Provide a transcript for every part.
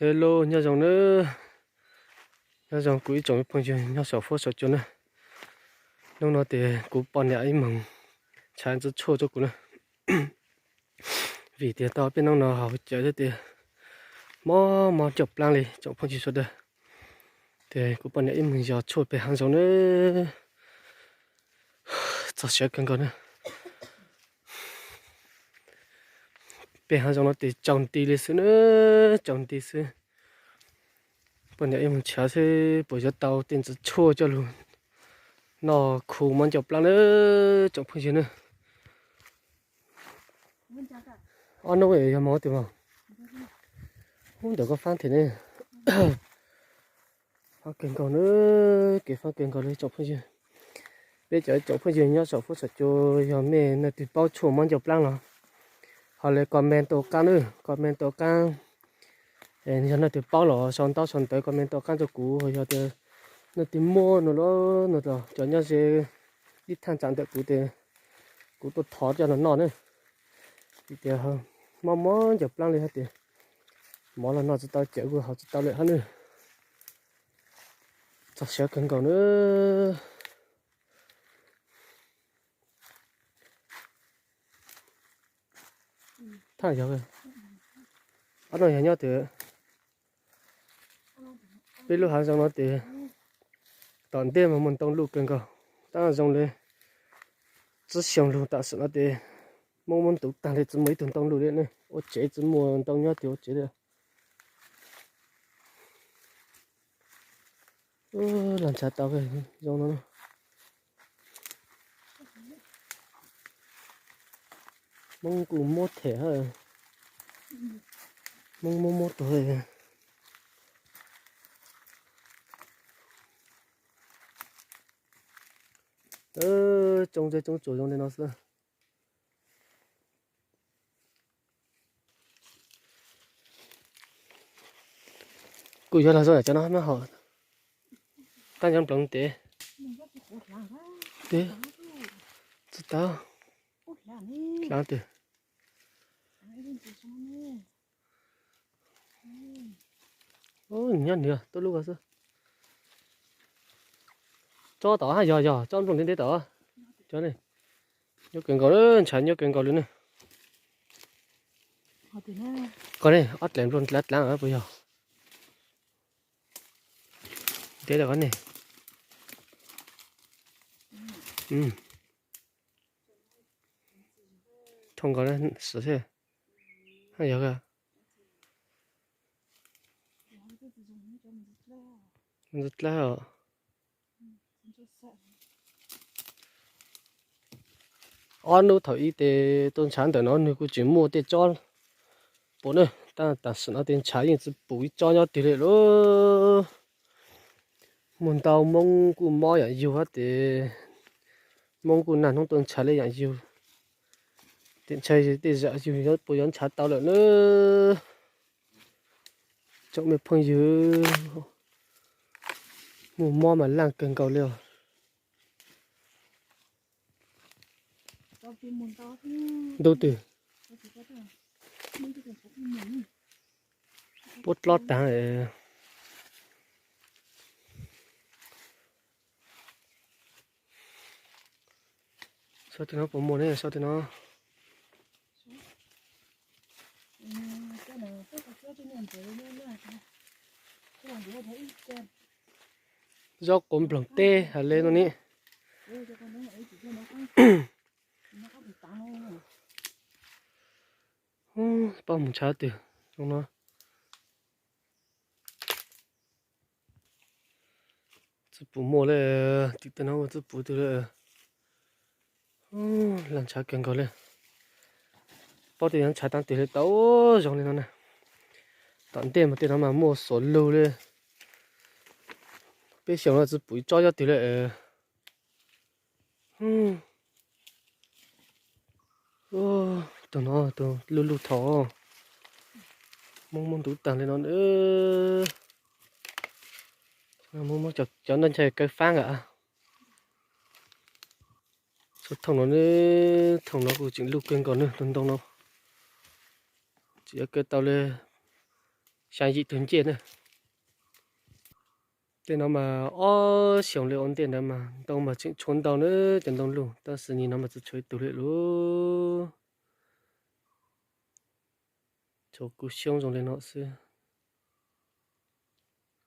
Hello, nyob zoo nawb. Nyob zoo kuv ib tsoom phooj ywg nyob saum fuab saum cua na. Hnub no ces kuv poj niam ib moog ntshav ntxuav tshuaj rau kuv na. Vim tias tau peb hnub no haus cawv thiab tias mob mob ncauj plaab li tsoom phooj ywg sawv daws. Ces kuv poj niam ib moog yos tshuaj pem haav zoov na. Txog siav kawg nkaus na. Pem haav zoov no ces tsaus nti li xwb na, tsaus nti xwb. Poj niam ib moog ntshav xwb puas yuav tau tej ntxuav tshuaj coj lug noj khu mob ncauj plaab na tsoom phooj ywg na. Ob hnub yog moog twg mas. Ub, ntawm koj faab thiab ne. Faab kawg nkaus na, kev faab kawg nkaus li tsoom phooj ywg. Peb cov tsoom phooj ywg nyob saum fuab saum cua yog mej leej twg paub tshuaj mob ncauj plaab los ho lawv comment tau qaab na, comment tau qaab. Yog leej twg paub los sau ntaub sau ntawv comment tau qaab rau kuv, yog tias leej twg muaj no los no los cov nyob ze ib thaaj tsaam ntawm kuv ces kuv tuaj thov coj los noj na. Vim tias mob mob ncauj plaab li hab tias mov los noj tsi tau, cawv kuj haus tsi tau lawm hab na. Txog siav kawg nkaus na. Thaaj yog, ob no yog nyob twg? Peb lub haav zoov no ces tom ntej mas muaj ntoo luj kawg nkaus, tab zoo li tsib xyoo lug tam sim no ces Moob muab ntuv taag li tsi muaj ib tug ntoo luj li ne, ua tsev tsi muaj ntoo nyob twg ua tsev li. Lag ntshav tau zoo no. Moob kuj mob them, Moob mob mob tuag. Tsoo zej tsoo tsuas zoo li no xwb. Kuj yuav lug zoo cov no maj hom. Tab nyob nploov ntev. Tsis tau. Hlav twg? Nyob nws tuaj lub ko xwb. Tsob tom hab yog yog tsob nplooj ntev ntev tom. Cov ne, nyuaj kawg nkaus, ntshav nyuaj kawg nkaus li ne. Koj ne, ob dlaim nplooj dlav dlav puas yog? Ntev lawm koj ne. Thooj nkaus xwb. Yog, dlaab os. Ob hnub thaum ub ces tuaj ntshav ntawm no nwg kuj tseem muaj tej tsob puv na, tab tam sim no ces ntshav yeej tsis pum ib tsob nyob twg li lauj. Muaj ntau, Moob kuj mob yaam yug hab ces Moob kuj nag hnub tuaj ntshav li yaam yug. Tes ntshai tej zaum yug puas yuav ntshav tau lawm na. Tsoom me phooj ywg, muaj mob mas laaj kawg nkaus li os. Ntu twg? Puab dlob taag. Sab twg no puas muaj ne, sab twg no? Zaub quav nploog teb has le no ne. Paub mus ntshav twg zoo no. Tsi pum muaj le, tim tej no tsi pum twg le. Lag ntshav kawg nkaus le. Paub tias yuav ntshav tag twg le tau zoo li no na. Tom ntej mas tej no mas muaj xuam lug li. Peb xyoos no tsi pum ib tsob nyob twg le. Tug no tug luj luj thaum Moob muab ntuv taag li no. Cov no ntshai kaw faab a. Txhua thooj no, thooj no kuj tseem luj kawg nkaus ne, tus ntoo no tsis yuav kaw tau li. xyaa yim tug ncej na. Tej no mas ob xyoos li ua ntej ntawd mas ntoo mas tseem tshuav ntau na, cov ntoo lug, tab sis nim no mas tsuas tshuav ib tug li lauj. Tshuav kuv xyoob zoo li no xwb.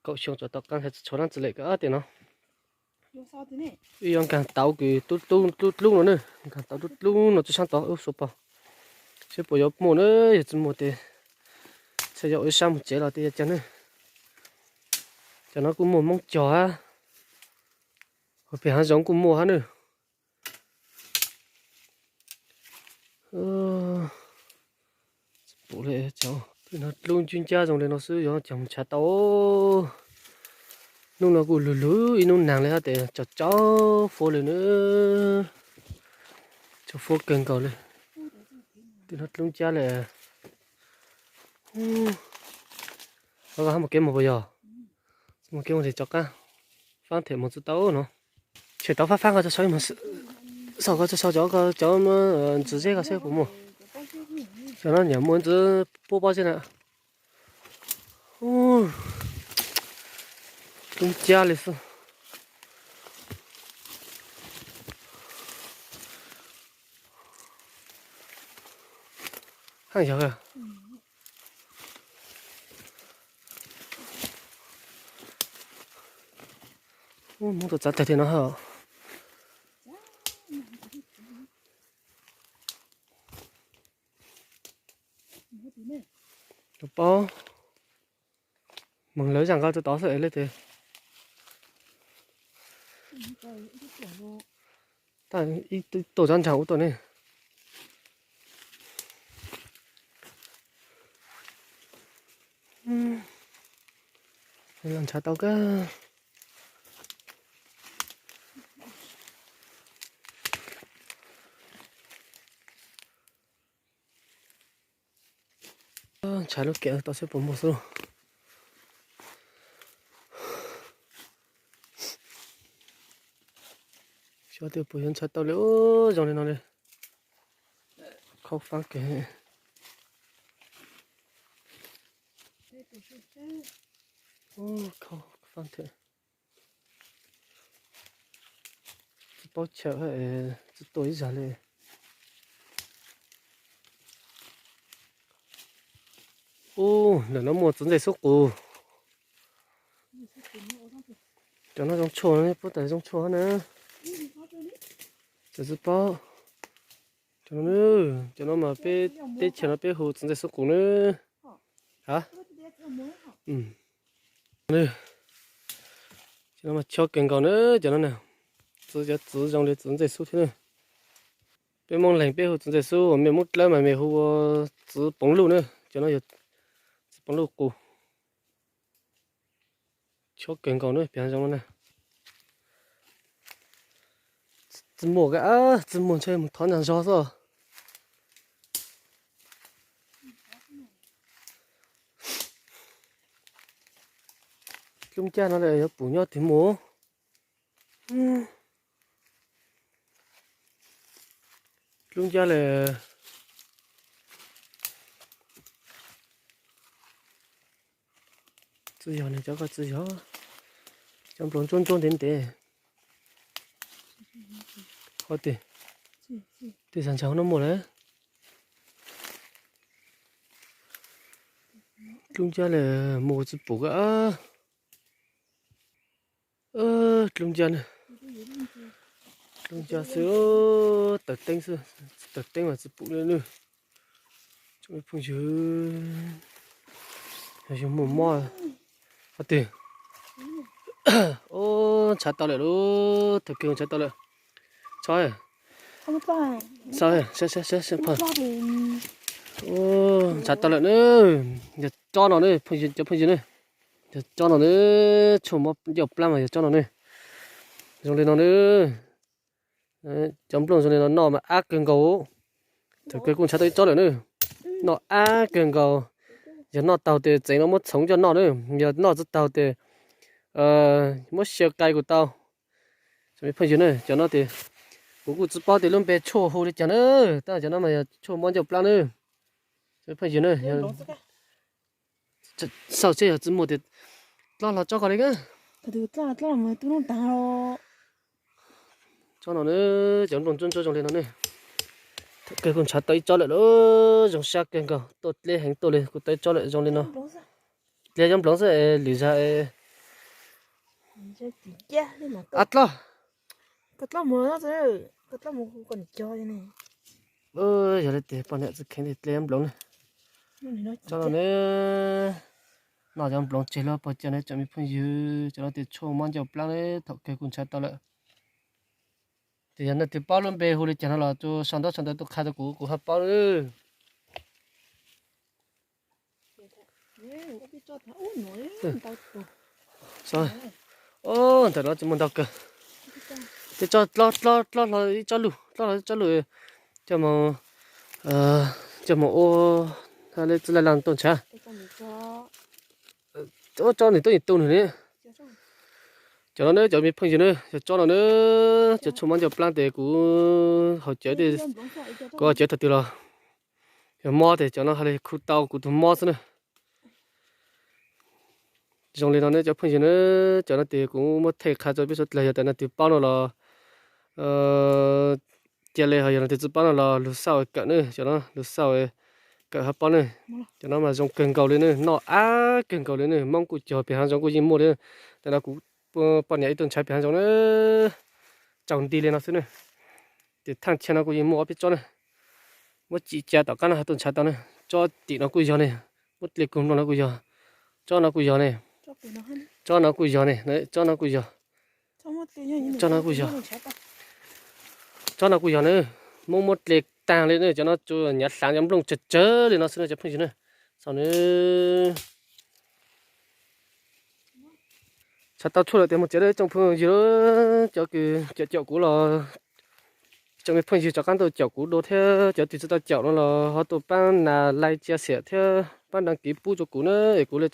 Kaum xyoo tov tom qaab has tshuav dlaab tsi lem kag tej no. Wb yuav nkaag tauv kws dlub dlub no ne, nkaag tauv dlub dlub no tsi saab tod wb suav pog, saib puas yuav muaj na, yog tsi muaj tes txhaj yuav ua ib sab moog tsev los tej yuav caag ne. Cov no kuj muaj Moob cog hab, hauv peg haav zoov kuj muaj hab ne. Tej no dlub ncuab ncab zoo li no xwb yuav caag moog nrhav tau. Nub no kuj lug lug ib nub naag li hab tes tsaus tsaus fuab li na. Tsaus fuab kawg nkaus li. Tej no dlub ncab li. Koj hab mus kev moog puas yog? Mus kev moog tes tsaus qaab, faab them moog tsi tau no. Tshem tau faab faab ko tso sau, sau ko tso sau cov ko cov ntsis zeb ko saib puas muaj. Cov no nyam muaj ntsis puab pob zeb na. Dlub ncab li xwb. Haaj yog. Muab tus txav tag tiag no hab. Tus paub, moog lawv zaaj nqaj tod xwb es le tes. Ib tuaj cov nraag ub tuaj ne. Los nrhav tau kag. Nrhav lub kev tod saib puas muaj xwb. Xyov tes puas yuav nrhav tau li, zoo li no li. Khaub faab kawg. Khaub faab thiab. Tsi paub chaw, tsi tuaj ib zag li. Ub, ntawm no muaj txiv ntxawm xub qus. Cov no zoo tshuaj, puab tas zoo tshuaj na. Cov tsi paub. Cov no, cov no mas peb teb chaws no peb hu txiv ntxawm xub qus na. Ha, cov no mas chob kawg nkaus na, cov no na. Txiv, cov txiv zoo li txiv ntxawm xub thiab na. Peb Moob Leeg peb hu txiv ntxawm xub, mej Moob Dlawb mas mej hu ua txiv poov luj na, cov no yog txiv poov luj qus. Chob kawg nkaus na, piav zoo na. Tsi muaj, tsi muaj ntshe mus thov nraag zog xwb. Dlub ncaj no yuav pum nyob twg mus. Dlub ncaj li. Tsi yog ne, cov ko tsi yog. Cov npluas ntsuab ntsuab ntev ntev. Qhov twg? Tej zag ntshai no muaj lawm. Dlub ncaj li, mus tsi pum kag. Dlub ncaj na. Dlub ncaj xwb, tawm teeb xwb, tawm teeb mas tsi pum li na. Tsoom phooj ywg, yog muaj mob qhov twg? Ub, ntshav tau lawm lauj, thaum kawg ntshav tau lawm. Tso, saib, saib, saib, saib, ntshav tau lawm na. Yog tsob no na, cov phooj ywg na. Yog tsob no na, tshuaj mob ncauj plab mas yog tsob no na. Zoo li no na. Cov nplooj zoo li no noj mas ab kawg nkaus. Thaum kawg kuj ntshav tau ib tsob lawm na. Noj ab kawg nkaus. Yog noj taug tes tseev no muab txhoov coj noj na. Yog noj tsi taug tes muab xyaw qai kuj tau. Tsoom phooj ywg na, cov no tes kuv kuj tsi paub tias lub npe tshuaj hu li cas na. Tab cov no mas yog tshuaj mob ncauj plab na. Tsoom phooj ywg na, tsi Xauj seb yog tsis muaj tias dlov hlo tsob ko li na. Tsob no na, cov nplooj ntsuab ntsuab zoo li no ne. Thaum kawg kuj ntshav tau ib tsob lawm lauj, zoo sab kawg nkaus, tuaj dleb heev tuaj li kuj tau ib tsob lawm zoo li no. Dleb yob nploov xwb es lwm zag es. Ab dlov. Yog li tias poj niam tsis kheev li dleb yob nploov na. Tsob no ne, noj yob nploov tseg lub pob cia ne tsoom me phooj ywg, cov no tias tshuaj mob ncauj plaab ne, thaum kawg kuj ntshav tau lawm. Ces yog nej twg paub lub npe hu li cas no los tsuas sau ntaub sau ntawv tuaj qha rau kuv, kuv ho paub lawm. Ntawm no tsis muaj ntau kawg. Tej tsob dlov dlov dlov hlo ib tsob lug, dlov hlo ib tsob lug, coj mus, coj mus ua li txij laj laj tuaj ntshav. Ua tsob nws tuaj yeej tu nws ne. Cov no ne cov me phooj ywg na, yog tsob no na, cov tshuaj mob ncauj plaab tes kuv haus cawv, kuv haus cawv thaum twg los yog mob tes cov no hais li khu tau kuv tus mob xwb na. Zoo li no ne cov phooj ywg na, cov no tes kuv muab thaij qha rau peb suav dlawg, yog tias leej twg paub no los cia li, ho yog leej twg tsis paub no los lug xauj kawm ne, cov no lug xauj kawm ho paub ne. Cov no mas zoo kawg nkaus li ne, noj ab kawg nkaus li ne, Hmoob kuj cog pem hav zoov kuj yeej muaj li. Tam no kuv poj niam ib tug ntshav pem hav zoov na, tsaus nti li no xwb ne. Ces thaaj chaw no kuj yeej muaj ob peb tsob ne. Muab tsim ca tom qab no ho tuaj ntshav tau ne. Tsob tim no kuj yog ne, muab dle kug nplooj no kuj yog, tsob no kuj yog ne, tsob no kuj yog ne, tsob no kuj yog, tsob no kuj yog, tsob no kuj yog ne. Hmoob muab dle taag li ne, cov no tsuas nyav hlaav cov nplooj tsawg tsawg li no xwb ne cov phooj ywg ne. Xaus ne, ntshav tau tshuaj lawm tes mus tsev lawm tsoom phooj ywg, cov kws caum caum kuv los, tsoom me phooj ywg rov qaab tuaj caum kuv dua thiab, cov twg tsis tau caum no los ho tuaj paab nas like share thiab paab đăng ký pub rau kuv na, es kuv li